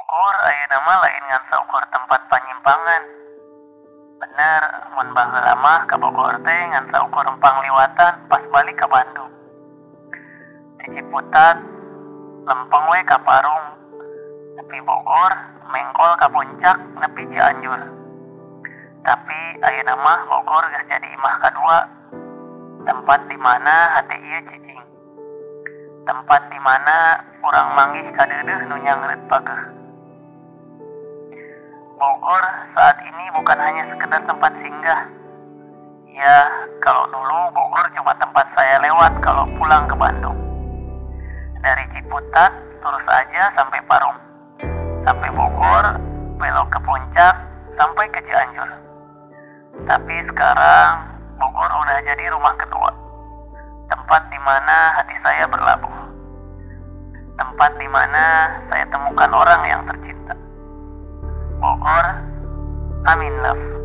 Bogor ayeuna mah lain ngan saukur tempat panyimpangan. Bener, mun baheula mah ka Bogor teh ngan saukur empang liwatan pas balik ka Bandung. Ti Ciputat lempeng we ka Parung, nepi Bogor, mengkol ka Puncak, nepi Cianjur. Tapi ayeuna mah Bogor geus jadi imah kadua. Tempat di mana hati ieu cicing. Tempat di mana urang manggih kadeudeuh nu nyangreut pageuh. Bogor saat ini bukan hanya sekedar tempat singgah. Ya, kalau dulu Bogor cuma tempat saya lewat kalau pulang ke Bandung. Dari Ciputat terus aja sampai Parung. Sampai Bogor, belok ke Puncak, sampai ke Cianjur. Tapi sekarang Bogor udah jadi rumah kedua. Tempat di mana hati saya berlabuh. Tempat di mana saya temukan orang yang tercinta. Bogor, I'm in love.